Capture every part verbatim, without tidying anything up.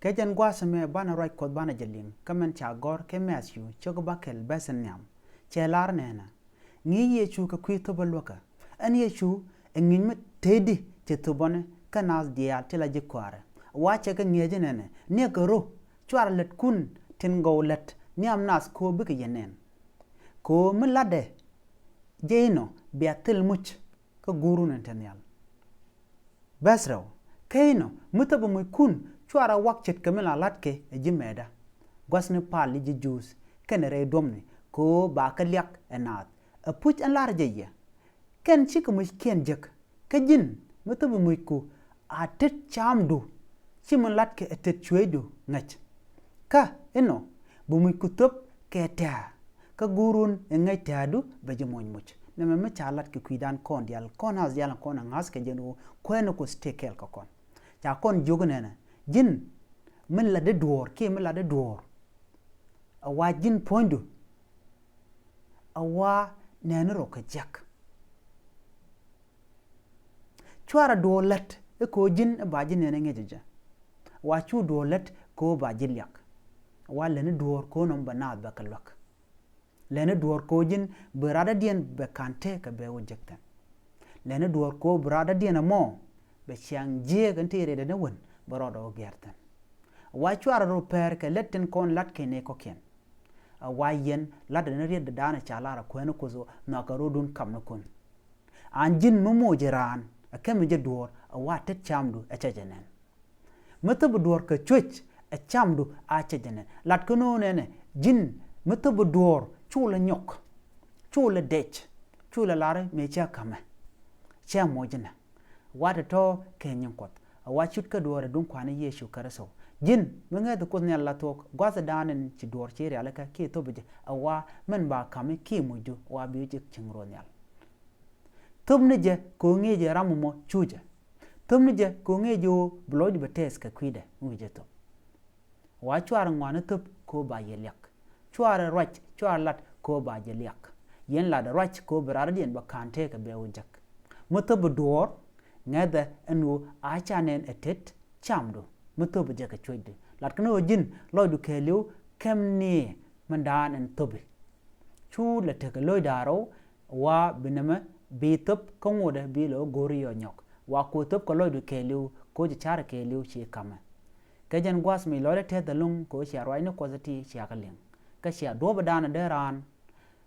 Kɛ jɛn gua̱a̱th ɛmɛ banɛ ruac Kuɔth banɛ jɛ liŋ kä min ca gɔ̱r kɛ Mɛthiw cio̱k bäkɛl bɛ̈th in nhiam. Cɛ lar nɛnɛ, ŋi̱i̱c Yecu kɛ kui̱ thöpä luäkä. Ɛn Yecu ɛ ŋi̱i̱c mi tëëdi cɛ thöpä ni kä naath diaal ti la ji̱ kɔaarɛ. Wa cɛ kɛ ŋi̱eec nɛnɛ, niɛkɛ rɔ, cuarɛ lätkun tin gɔw lät nhiam naath kɛ ɣöö bikɛ yɛ nɛn. Kɛ ɣöö mi latdɛ jɛ inɔ bia thil muc kä Guurun in te nhial. Bɛ̈th rɛw, kä inɔ mi thöpɛ muckun cuarɛ wak ce̱tkɛ mi la la̱tkɛ ɛ ji̱ mɛɛtdä. Gua̱thni pal i̱ ji̱ Juudh kɛnɛ rɛy duɔ̱pni kɛ ɣöö ba kɛ liak ɛ naath. Ɛpuc ɛn la̱rä jɛ yɛ, kɛn /cikɛ muckiɛn jek. Kä ji̱n mi thöpɛ mucku, a tet camdu ci min la̱tkɛ ɛ tet cuëëcdu ŋäc. Kä inɔ bi mucku thöp kɛ tɛ̱̈ɛ̱̈, kä Guurun in ŋäc tɛ̱̈ɛ̱̈du bɛ ji̱ moc muc. Nɛmɛ mi ca lat kɛ kui̱dan kɔn diaal, kɔn naath diaal kɔn ɛ ŋa̱thkɛ jɛn ɣöö kuäär ni Kuɔth tëë kɛɛl kɛ kɔn. Ca kɔn jiök nɛnɛ, ji̱n min latdi duɔ̱ɔ̱r kiɛ min latdi duɔ̱ɔ̱r, a wa ji̱n puɔ̱nydu, a wa nɛɛni rɔ kɛ jiäk. Cuarɛ duɔ̱ɔ̱r lät i̱ kɛ ɣöö ji̱n i̱ ba ji̱ nɛɛni ŋi̱eecä jɛ. Wa cu duɔ̱ɔ̱r lät kɛ ɣöö ba ji̱ liak. Wa lätni duɔ̱ɔ̱r kɛ ɣöö nɔmɔ bɛ naath bɛ kɛ luäk. Lätni duɔ̱ɔ̱r kɛ ɣöö ji̱n bi radädiɛn bɛ ka̱n tëëkɛ bɛ wä jek thi̱n. Lätni duɔ̱ɔ̱r kɛ ɣöö bi radädiɛn ɛmɔ bɛ ciaŋ jiääk in te rɛydɛ ni wän bɛ rɔɔdɛ wä gɛr thi̱n. Wa cuarɛ rɔ pɛr kɛ lät tin kɔn la̱tkɛ nɛy kɔ̱kiɛn. A wa yɛn latdɛ ni riet dee da̱a̱n ca lar a kuäär ni Kuɔth ɣöö nhɔakɛ rɔ̱dun kamnikun. An ji̱n mi moc ji̱ raan a kɛmɛ jɛ duɔ̱ɔ̱r, a wa tet camdu ɛ cä jɛ nɛn. Mi thöpɛ duɔ̱ɔ̱r kɛ cuëc, ɛ camdu a cä jɛ nɛn. Lat kä nöö nɛnɛ, ji̱n mi thöpɛ duɔ̱ɔ̱r cu lɛ nyɔk, cu lɛ dec, cu lɛ lar i̱ mëë cä ka̱mɛ, cä moc ji̱nɛ. Wa tɔ̱tɔ̱ kɛ nyin Kuɔth, a wa cut kä duɔ̱ɔ̱r ɛ duŋ Kua̱r ni Yecu Kritho. Ji̱n mi ŋäthi Kuoth Nhial la thuɔ̱k, gua̱thdan in ci duɔ̱ɔ̱r ci rialikä kiɛ thöpɛ jɛ, a wa min ba ka̱mi kiɛ mucdu, a wa bi wä jek cieŋ ruɔ̱ɔ̱t nhial. Thöpni jɛ kɛ ɣöö ŋi̱eecɛ ram ɛmɔ cu jɛ. Thöpni jɛ kɛ ɣöö ŋi̱eecɛ ɣöö bi lɔcdu bɛ tɛth kɛ kui̱dɛ mi wi̱cɛ thöp. Wa cuarɛ ŋɔaani thöp kɛ ɣöö ba yɛ liak. Cuarɛ ruac, cuarɛ lat kɛ ɣöö ba jɛ liak. Yɛn latdɛ ruac kɛ ɣöö bi radädiɛn bɛ ka̱n tëëkɛ bɛ wä jek. Mi thöpɛ duɔ̱ɔ̱r, ŋäthɛ ɛn ɣöö a /ca nɛn ɛ tet camdu mi thöpɛ jɛ kɛ cuëcdu. Lat kɛn ɣöö ji̱n lɔcdu kɛɛliw kɛm ni mindan in thöpi. Cu lɛ tekɛ lo̱cdan rɛw, wa bi nɛmɛ bi thöp kä ŋotdɛ bi lɛ wä go̱r yɔ nyɔk. Wa kɛ ɣöö thöp kɛ lɔcdu kɛɛliw, kɛ ɣöö ci ca̱rɛ kɛɛliw ci ka̱mɛ. Kɛ jɛn gua̱a̱th mi lɔcdä tɛth ɛlɔ̱ŋ kɛ ɣöö cia ruacni Kuɔth ti cia kɛ liŋ. Kä cia duɔ̱ɔ̱p ɛ da̱a̱n dee raan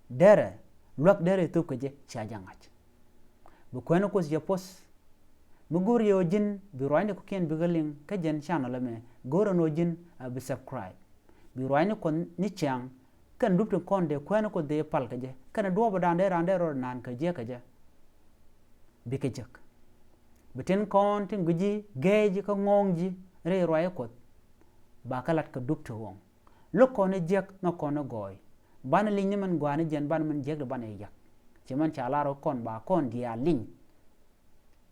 derɛ luäk derɛ thöp kɛ jɛ cia jɛ ŋa̱c. Bi kuäär ni Kuɔth cɛ poth. Mi go̱r yɛ ɣöö ji̱n bi ruacni kɔ̱kiɛn bikɛ liŋ kä jɛn channel ɛmɛ, go̱r ɛn ɣöö ji̱n a bi subscribe. Bi ruacni Kuɔth ni ciaŋ kɛn dup tin kɔn dee kuäär ni Kuɔth dee pal kɛ jɛ, kɛn duɔ̱ɔ̱p ɛ da̱a̱n dee raan dee rɔ naan kɛ jɛ kɛ jɛ. Bikɛ jek. Bi tin kɔn tin gui̱ci gɛɛci kä ŋɔ̱ɔ̱ŋ ji̱ rɛy ruac Kuɔth, ba kɛ lat kɛ dup ti ɣɔ̱ŋ. Lo̱k kɔn i̱ jiäk, ŋäk kɔn i̱ gɔɔy. Banɛ liny ni min gɔaa ni jɛn banɛ min jiäkdɛ banɛ i̱ yak. Ci min ca lar ɣöö kɔn ba kɔn diaal liny.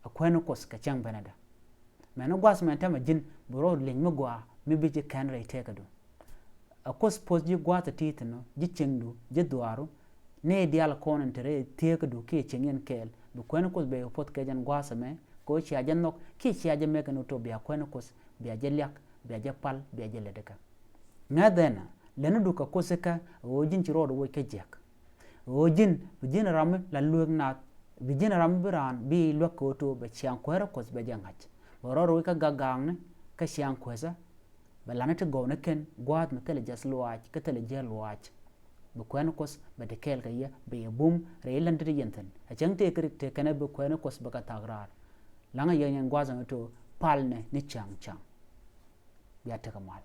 A kuäär ni Kuɔth kɛ cäŋ benädä. Mɛn ni gua̱a̱th mɛn täämɛ ji̱n bi rɔ liny mi gɔaa mi bi ji̱ kɛn rɛy tëëkädu. A Kuoth poth ji̱ gua̱a̱th ti̱i̱ thi̱n ɔ, ji̱ cieŋdu, ji̱ dhuaaru, nɛy diaal kɔn in te rɛy tëëkädu kiɛ cieŋ yɛn kɛɛl, bi kuäär ni Kuoth bɛ yɛ poth kɛ jɛn gua̱a̱th ɛmɛ, kɛ ɣöö cia jɛ nhɔk kiɛ cia jɛ mɛk ɛn ɣöö tɔ bia kuäär ni Kuoth, bia jɛ liak, bia jɛ pal, bia jɛ lät ikä. Ŋäth ɛn ɛ, lätnidu kɛ Kuoth ikä, ɣöö ji̱n ci rɔɔdu woc kä jiäk. Ɣöö ji̱n bi ji̱n ram mi la luek naath, bi ji̱n ram mi bi raan bi luäk kɛ ɣöö tɔ bɛ ciaŋ kuäärä Kuɔth bɛ jɛ ŋa̱c. Bɛ rɔɔdu woc kä gak gaakni kä ciaŋ kuäthä, bɛ la̱tni ti gɔw ni kɛn gua̱a̱th mi thilɛ jäth luaac kä thilɛ jiäk luaac. Bi kuäär ni Kuoth bɛ te kɛɛl kɛ yɛ, bɛ yɛ bum rɛy län ti ti yɛn thi̱n. A cäŋ tëëkɛ rik tëë kɛnɛ bi kuäär ni Kuoth bɛ kɛ thak raar. La̱ŋä yɛ nyɛn gua̱a̱th ɛn ɣöö tɔ palnɛ ni ciaŋ ciaŋ. Bia tekɛ mal.